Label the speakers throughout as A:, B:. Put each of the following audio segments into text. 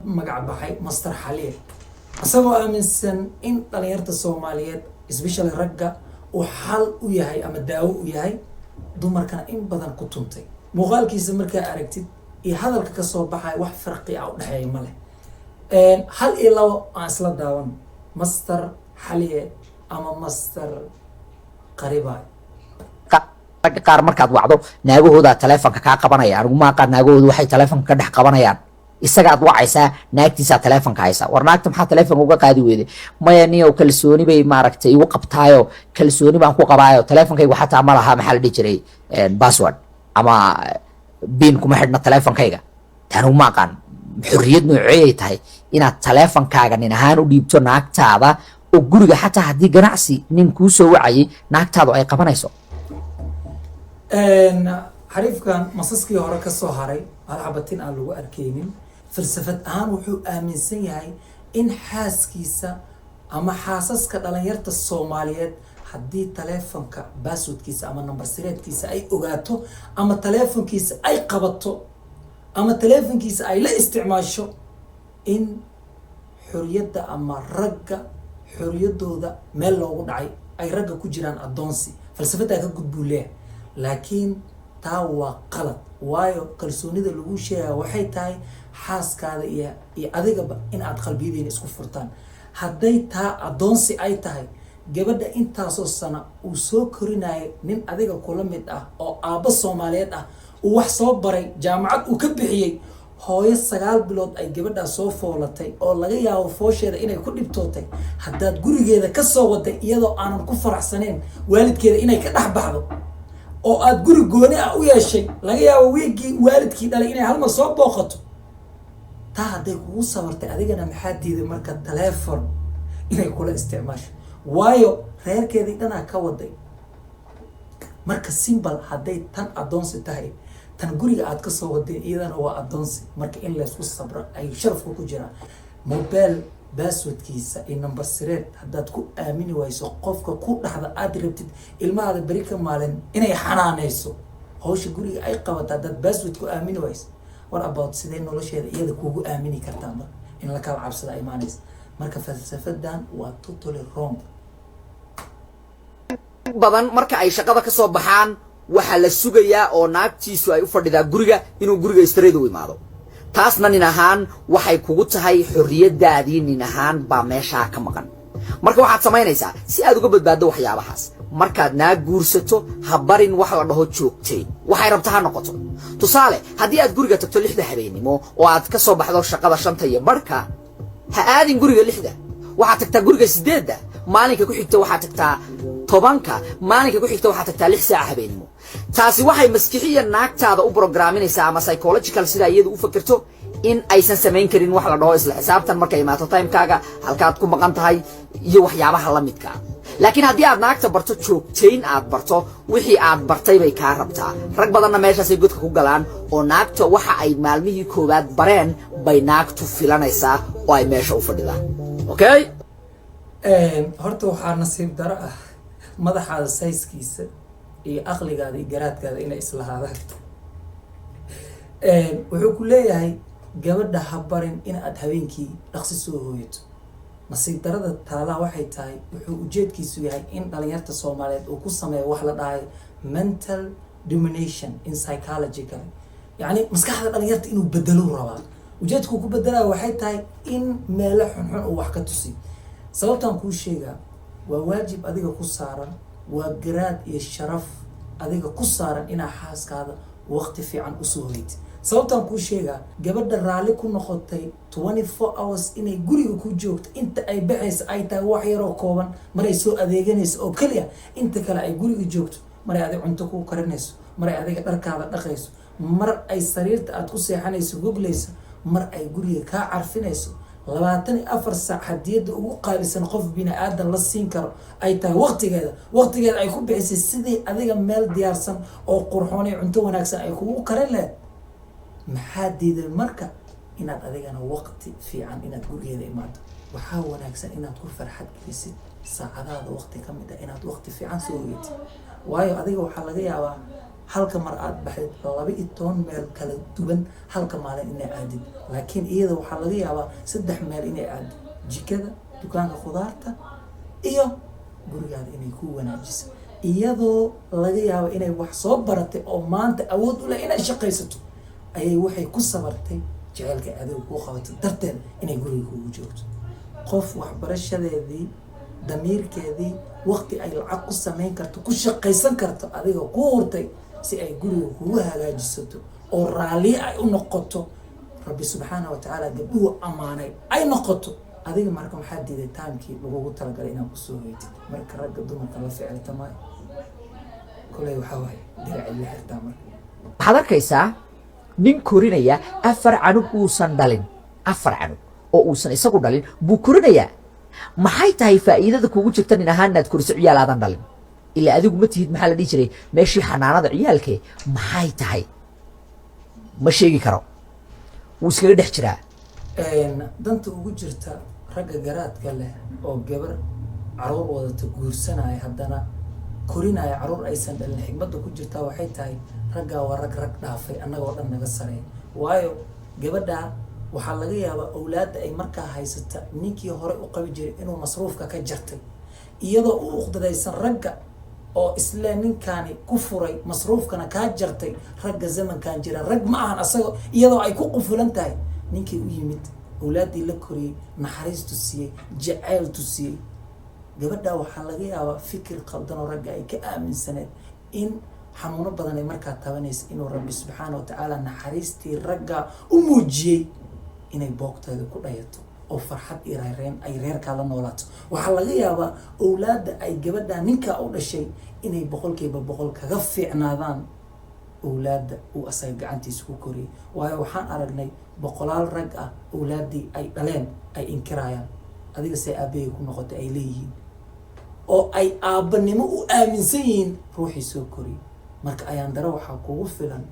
A: Magac baxay Master Xaliye, isagoo aaminsan in dhalinyarta Soomaaliyeed, especially ragga, uu xal u yahay ama daawo u yahay, dumarkana in badan ku tuntay. Muuqaalkiisa markaa aragtid iyo hadalka kasoo baxaya, wax farqi ah u dhexeeya ma leh. Hal iyo labo aan isla daawan Master Xaliye ama Master Qaribay.
B: Ragga qaar markaad wacdo, naagahoodaa taleefonka kaa qabanaya. Anigu ma aqaan naagahoodu waxay taleefonka ka dhex qabanayaan. Isagaad wacaysaa, naagtiisaa taleefonka haysa. "War, naagta maxaa taleefonka uga qaadi weyday?" "Maya niyow, kalsooni bay maaragtay igu qabtaayo, kalsooni baan ku qabaayo. Taleefonkaygu xataa ma laha, maxaa la dhihi jiray, password ama PIN kuma xidhna taleefonkayga." Anigu ma aqaan xorriyad nooceeyay tahay inaad taleefonkaaga nin ahaan u dhiibto naagtaada, oo guriga xataa haddii ganacsi nin kuu soo wacayay naagtaadu ay qabanayso.
A: Xariifkan masaskii hore ka soo haray, hal xabatin aan lagu arkaynin. Falsafad ahaan wuxuu aaminsan yahay in xaaskiisa ama xaasaska dhalinyarta Soomaaliyeed haddii taleefonka passwordkiisa ama number sireedkiisa ay ogaato, ama taleefonkiisa ay qabato, ama taleefonkiisa ay la isticmaasho, in xoriyadda ama ragga xoriyadooda meel loogu dhacay, ay ragga ku jiraan addoonsi. Falsafaddaa ka gudbuu leeyahay, laakiin taa waa qalad. Waayo, kalsoonida lagu sheegaya waxay tahay xaaskaada iyo adigaba in aad qalbiyadiina isku furtaan. Hadday taa addoonsi ay tahay, gabadha intaasoo sana uu soo korinayo nin adiga kula mid ah oo aabbo Soomaaliyeed ah, uu wax soo baray, jaamacad uu ka bixiyey, hooyo 9 bilood ay gabadhaas soo foolatay oo laga yaabo foosheeda inay ku dhibtootay, haddaad gurigeeda ka soo waday iyadoo aanan ku faraxsaneyn waalidkeeda inay ka dhex baxdo, oo aad guri gooni ah u yeeshay, laga yaabo wiiggii waalidkii dhalay inay halmar soo booqato, taa hadday kugu sabartay, adigana maxaa diiday marka telephone inay kula isticmaasho? Waayo, reerkeedii dhanaa ka waday. Marka simple, hadday tan addoonsi tahay, tan guriga aad ka soo waday iyadana waa addoonsi. Marka in laysku sabro ay sharafku ku jiraan. Mobile passwordkiisa iyo number sireed haddaad ku aamini wayso qofka ku dhaxda aad rabtid ilmahaada beri ka maalin inay xanaaneyso, hawsha guriga ay qabato, haddaad password ku aamini wayso, what about sidee nolosheeda iyada kugu aamini kartaa? Marka in la kala cabsada imaanaysa. Marka falsafadan waa totally wrong.
B: Badan marka ay shaqada ka soo baxaan, waxaa la sugayaa oo naagtiisu ay u fadhidaa guriga inuu guriga straight u imaado. Taasna nin ahaan waxay kugu tahay xorriyadaadii nin ahaan baa meeshaa ka maqan. Marka waxaad samaynaysaa si aad uga badbaaddo waxyaabahaas: markaad naag guursato, ha barin wax la dhaho joogtay. Waxay rabta ha noqoto. Tusaale, haddii aad guriga tagto 6da habeennimo oo aad ka soo baxdo shaqada 5:30, ha aadin guriga 6da. Waxaad tagtaa guriga 8da. Maalinka ku xigta waxaad tagtaa 10ka. Maalinka ku xigta waxaad tagtaa 6 saaca habeennimo. Taasi waxay maskixiya naagtaada u programinaysaa ama psychological sida iyadu u fakirto in aysan samayn karin wax la dhaho isla xisaabtan markay imaato timekaaga, halkaad ku maqan tahay iyo waxyaabaha la midka. Laakiin haddii aad naagta barto joogtayn, aad barto wixii aad bartay bay kaa rabtaa. Rag badanna meeshaasay godka ku galaan, oo naagta waxa ay maalmihii koowaad bareen bay naagtu filanaysaa oo ay meesha u fadhidaan. Okay.
A: Horta waxaa nasiib daro ah madaxaada sayskiisa iyo aqligaada iyo garaadkaada inay islahaadaan. Wuxuu ku leeyahay gabadha ha barin in aad habeenkii dhaqsi soo hooyato. Nasiib darada taalaha waxay tahay, wuxuu ujeedkiisu yahay in dhalinyarta Soomaaliyeed uu ku sameeyo wax la dhahayo mental domination in psychological, yacni maskaxda dhalinyarta inuu bedelo rabaa. Ujeedkuu ku bedelayo waxay tahay in meelo xunxun uu wax ka tusiyo. Sababtaan kuu sheegaa, waa waajib adiga ku saaran, waa garaad iyo sharaf adiga ku saaran inaa xaaskaada waqti fiican usoo hoytid. Sababtaan kuu sheegaa, gabadha raalli ku noqotay 24 hours inay guriga ku joogto, inta ay baxaysa ay tahay wax yaroo kooban, maray soo adeeganayso oo keliya, inta kale ay guriga joogto, maray adiga cunto kuu karinayso, maray adiga dharkaada dhaqayso, mar ay sariirta aad ku seexanayso goglayso, mar ay guriga kaa carfinayso, 24 saac hadiyadda ugu qaalisan qof bini aadan la siin karo ay tahay waqtigeeda, waqtigeeda ay ku bixisay sidii adiga meel diyaarsan oo qurxoon iyo cunto wanaagsan ay kugu karin lahayd, maxaa diiday marka inaad adigana waqti fiican inaad gurigeeda imaato? Waxaa wanaagsan inaad ku farxad gelisid saacadaada waqti ka mid ah, inaad waqti fiican soo hoyatid. Waayo, adiga waxaa laga yaabaa Halka mar aad baxdid 12 meel kala duwan halka maalin inay aadid, laakiin iyada waxaa laga yaabaa saddex meel inay aadid: jikada, dukaanka khudaarta iyo gurigaada inay ku wanaajiso, iyadoo laga yaabo inay wax soo baratay oo maanta awood u leh inay shaqaysato. Ayay waxay ku sabartay jaceylka adiga kuu qabato darteed inay guriga kugu joogto. Qof waxbarashadeedii, damiirkeedii, waqti ay lacag ku samayn karto, ku shaqaysan karto, adiga kuu hurtay si ay guriga kugu hagaajisato oo raalli ay u noqoto, Rabbi subxaana wa tacaala gabdhuhu ammaanay ay noqoto. Adiga marka maxaa diiday time-kii lagugu talagalay inaad kusoo hoytid? Marka ragga dumarka la ficilta maayo koley, waxaa waaye diraci la xirtaa marka.
B: Waxaad arkaysaa nin korinaya afar canug uusan dhalin. Afar canug oo uusan isagu dhalin buu korinayaa. Maxay tahay faa'iidada kugu jirta nin ahaan inaad koriso ciyaal aadan dhalin? Ilaa adigu ma tihid, maxaa la dhihi jiray, meeshii xanaanada ciyaalkee. Maxay tahay? Ma sheegi karo, wuu iskaga dhex jiraa.
A: Danta ugu jirta ragga garaadka leh oo gabar caruur wadata guursanaya, haddana korinaya caruur aysan dhalin, xikmadda ku jirtaa waxay tahay raggaa waa rag rag dhaafay, annagoo dhan naga sareeya. Waayo, gabadhaa waxaa laga yaabaa owlaadda ay markaa haysata ninkii hore u qabi jiray inuu masruufka ka jartay, iyadoo u uqdadaysan ragga oo isle ninkaani ku furay, masruufkana kaa jartay. Ragga zamankan jira rag ma ahan asagoo, iyadoo ay ku qufulan tahay ninkii u yimid, owlaaddii la koriyey, naxariis tusiyey, jacayl tusiyey. Gabadha waxaa laga yaabaa fikir qaldan oo ragga ay ka aaminsaneed in xanuuno badan ay markaa tabanaysa, inuu Rabbi subxaana wa tacaala naxariistii ragga u muujiyey inay boogteeda ku dhayato oo farxad iyo reereen ay reerkaa la noolaato. Waxaa laga yaabaa owlaadda ay gabadha ninkaa u dhashay inay 100% kaga fiicnaadaan owlaadda uu asaga gacantiisa ku koriyay. Waayo, waxaan aragnay boqolaal rag ah owlaaddii ay dhaleen ay inkirayaan, "Adiga see aabbahay ku noqotay?" ay leeyihiin, oo ay aabbanimo u aaminsan yihiin ruuxii soo koriyay. Marka ayaan daro waxaa kugu filan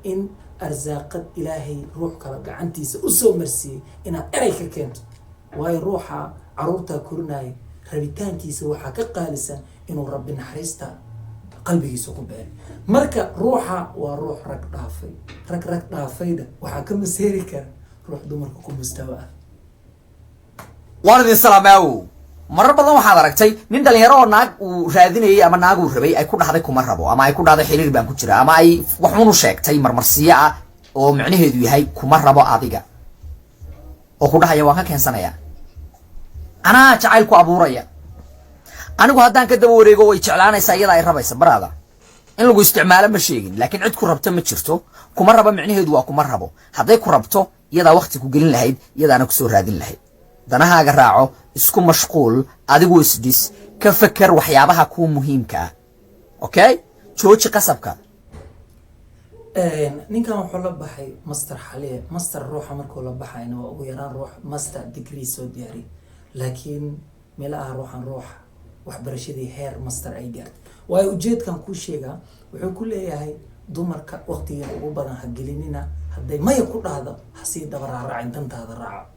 A: in arsaaqad Ilaahay ruux kale gacantiisa usoo marsiiyey inaad erey ka keento. Waayo, ruuxa caruurtaa korinaya rabitaankiisa waxaa ka qaalisan inuu Rabbi naxariista qalbigiisa ku beeray. Marka ruuxa waa ruux rag dhaafay. Rag rag dhaafayna waxaa ka maseeri kara ruux dumarka ku mustawa ah.
B: Waan idin salaamaawo. Marar badan waxaad aragtay nin dhalinyaro oo naag uu raadinayay ama naag uu rabay ay ku dhahday "Kuma rabo," ama ay ku dhahday "Xiriir baan ku jira," ama ay waxuun u sheegtay marmarsiyo ah oo micnaheedu yahay "Kuma rabo adiga," oo ku dhahaya "Waan ka keensanaya, anaa jacayl ku abuuraya, anigu haddaan ka daba wareego way jeclaanaysaa, iyada ay rabaysa." Baraada in lagu isticmaalo ma sheegin, laakiin cid ku rabta ma jirto. "Kuma rabo" micnaheedu waa kuma rabo. Hadday ku rabto, iyadaa wakti ku gelin lahayd, iyadaana kusoo raadin lahayd. Danahaaga raaco, isku mashquul, adigu isdhis, ka feker waxyaabaha kuu muhiimka ah. Okay, jooji qasabka.
A: Ninkan wuxuu la baxay Master Xaliye. Master ruuxa markuu la baxayna waa ugu yaraan ruux master degree soo diyaariyay, laakiin meelaha ruuxan ruuxa waxbarashadii heer master ay gaartay. Waayo, ujeedkan kuu sheegaa wuxuu ku leeyahay dumarka waqtigiina ugu badan ha gelinina. Hadday maya ku dhahdo, ha sii daba raaraacin, dantaada raaco.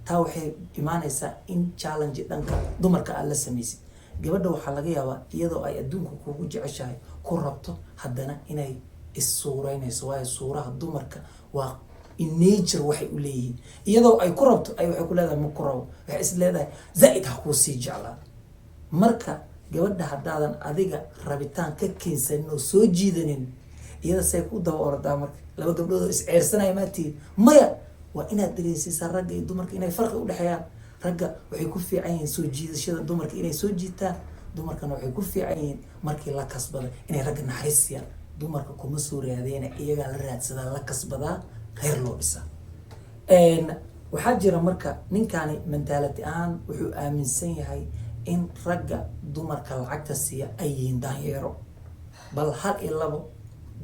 A: Taa waxay imaanaysaa in challenge dhanka dumarka aad la samaysid. Gabadha waxaa laga yaabaa iyadoo ay adduunka kugu jeceshahay, ku rabto, haddana inay issuureynayso. Waayo, suuraha dumarka waa in nature waxay u leeyihiin, iyadoo ay ku rabto ay waxay ku leedahay "Ma ku rabo." Waxay is leedahay zaa'id ha kuu sii jeclaa. Marka gabadha haddaadan adiga rabitaan ka keensanin oo soo jiidanin, iyada say ku daba ordaa? Marka laba gabdhood oo is ceersanaya maa tihin. Maya, waa inaad dareensiisaa ragga iyo dumarka inay farqi udhexeeyaan. Ragga waxay ku fiican yihiin soo jiidashada dumarka inay soo jiitaan, dumarkana waxay ku fiican yihiin markii la kasbada inay ragga naxariis siiyaan. Dumarka kuma soo raadeena, iyagaa la raadsadaa, la kasbadaa, reer loo dhisaa. Waxaa jira marka ninkaani mentality ahaan wuxuu aaminsan yahay in ragga dumarka lacagta siiya ay yihiin daanyeero. Bal hal iyo labo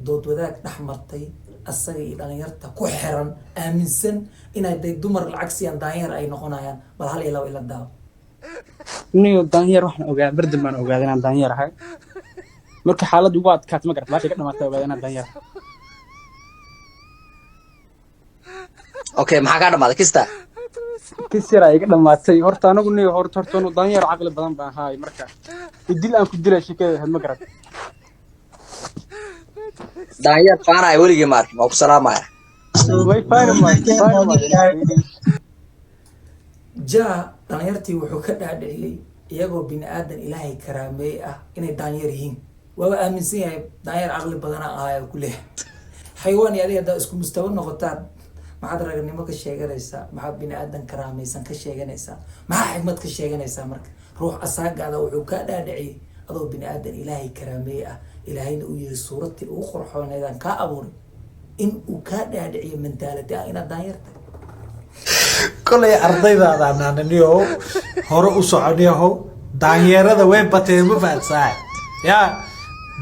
A: dood wadaag dhex martay asaga iyo dhalinyarta ku xiran aaminsan inay day dumar lacag siiyaan daanyeer ay noqonayaan. Bal hal iyo labo ila daawo.
C: Niyo, daanyeer waxaan ogaa bardan baan ogaaday inaan daanyeer ahay marka xaaladdu ugu adkaatay. Ma garat, baashay ka dhamaatay ogaaday inaan daanyeer ahay.
B: Okay, maxaa kaa dhamaaday kista?
C: Kis yaraa iga dhamaatay horta. Anigu niyo, horta anu daanyeer caqli badan baan ahaay. Marka idil aan ku dilay sheekada ahayd, ma garat.
B: Daanyeer faanaya weligii ma arkin. Waa ku salaamaya.
C: Way faani maayo, faani maayo.
A: Ja dhalinyartii wuxuu ka dhaadhiciyey iyagoo bini aadan Ilaahay karaameey ah inay daanyeer yihiin. Waaba aaminsan yahay, daanyeer caqli badana ahaay ku leeyahay. Xayawaan iyo adiga haddaa isku mustawo noqotaan, maxaad raganimo ka sheeganaysaa? Maxaad bini aadan karaamaysan ka sheeganaysaa? Maxaa xikmad ka sheeganaysaa? Marka ruux asaagaada wuxuu kaa dhaadhiciyey adoo bini aadan Ilaahay karaameey ah, Ilaahayna uu yiri suuradtii ugu qurxooneedaan kaa abuuray, in uu kaa dhaadhiciyo mentality ah inaad daanyeer tahay.
D: Kolay ardaydaada naananiyow, hore u soconiyahow. Daanyeerada way bateen, ma fahad saaxib? Ya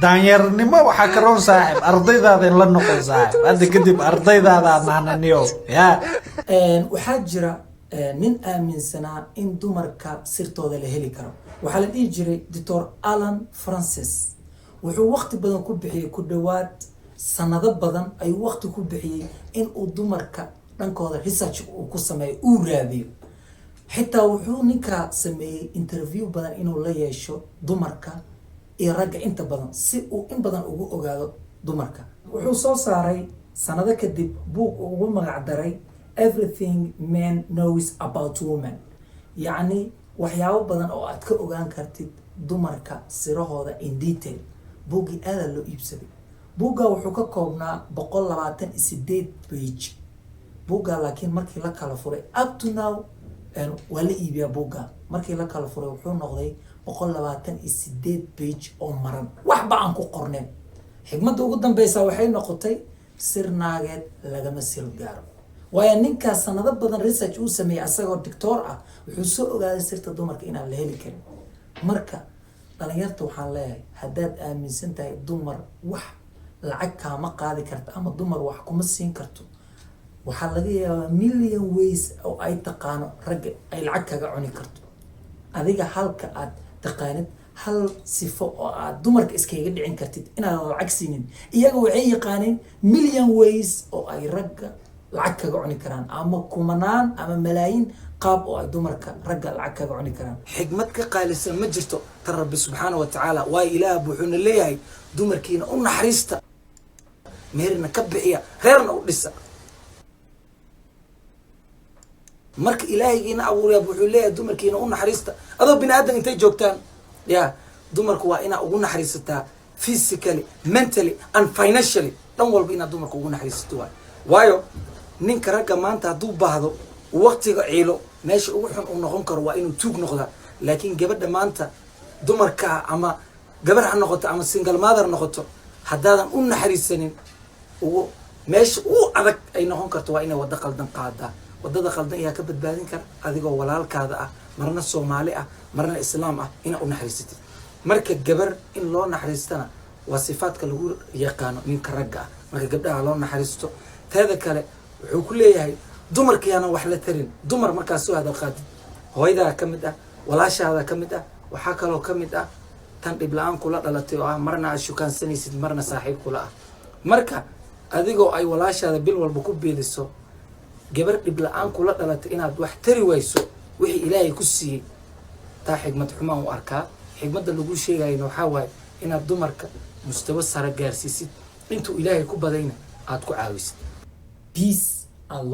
D: daanyeernimo waxaa ka roon, saaxib, ardaydaada in la noqon. Saaxib, hadda kadib ardaydaada naananiyow ya.
A: Waxaa jira nin aaminsanaa in dumarka sirtooda la heli karo. Waxaa la dhihi jiray Doctor Alan Francis. Wuxuu waqti badan ku bixiyey, ku dhowaad sanado badan ayuu waqti ku bixiyey in uu dumarka dhankooda research uu ku sameeyo, uu raadiyo. Xitaa wuxuu ninkaa sameeyey interview badan inuu la yeesho dumarka iyo ragga inta badan, si uu in badan ugu ogaado dumarka. Wuxuu soo saaray sanado kadib buug uu ugu magac daray "Everything Men Knows About Women", yacni waxyaabo badan oo aad ka ogaan kartid dumarka sirahooda in detail. Buuggii aadaa loo iibsaday. Buugga wuxuu ka koobnaa 128 page buugga, laakiin markii la kala furay, up to now waa la iibiyaa buugga, markii la kala furay wuxuu noqday 128 page oo maran, waxba aan ku qorneen. Xikmadda ugu dambeysa waxay noqotay: sir naageed lagama sil gaaro. Waayo, ninkaas sanado badan research uu sameeyey asagoo doctor ah, wuxuu soo ogaaday sirta dumarka inaan la heli karin. Marka dhalinyarta waxaan leeyahay, haddaad aaminsan tahay dumar wax lacag kaama qaadi karta ama dumar wax kuma siin karto, waxaa laga yaabaa million ways oo ay taqaano ragga ay lacag kaga cuni karto. Adiga halka aad taqaanid hal sifo oo aad dumarka iskaga dhicin kartid inaadan lacag siinin, iyaga waxay yaqaaneen million ways oo ay ragga lacag kaga cuni karaan, ama kumanaan ama malaayiin qaab oo ay dumarka ragga lacag kaga cuni karaan. Xikmad ka qaalisan ma jirto tan Rabbi subxaana wa tacaala. Waayo, Ilaah wuxuuna leeyahay: dumarkiina u naxariista, meherna ka bixiya, reerna u dhisa. Marka Ilaahaygiina abuuraya wuxuu leeyahay: dumarkiina u naxariista. Adoo bini aadan intay joogtaan ya dumarku waa inaa ugu naxariisataa physically, mentally and financially. Dhan walba inaad dumarka ugu naxariisato waay. Waayo, ninka ragga maanta hadduu baahdo, waqtiga ciilo, meesha ugu xun uu noqon karo waa inuu tuug noqdaa. Laakiin gabadha maanta dumarka ah, ama gabar ha noqoto ama single mother noqoto, haddaadan u naxariisanin, ugu meesha ugu adag ay noqon karto waa inay waddo qaldan qaadaa. Waddada qaldan ayaa ka badbaadin kara adigoo walaalkaada ah, marna Soomaali ah, marna Islaam ah, inaad u naxariisatid. Marka gabar in loo naxariistana waa sifaadka lagu yaqaano ninka ragga ah. Marka gabdhaha loo naxariisto. Teeda kale, wuxuu ku leeyahay dumarka yaanan wax la tarin. Dumar markaas soo hadal qaadid, hooyadaa ka mid ah, walaashaada ka mid ah, waxaa kaloo ka mid ah tan dhib la-aan kula dhalatay oo ah marna aad shukaansanaysid, marna saaxiib kula ah. Marka adigoo ay walaashaada bil walba ku biiliso, gabar dhib la-aan kula dhalatay inaad wax tari wayso wixii Ilaahay ku siiyey, taa xigmad xumaan u arkaa. Xigmadda lagu sheegayana waxaa waaye inaad dumarka mustawo sare gaarsiisid, intuu Ilaahay ku badayna aad ku caawisid. Peace and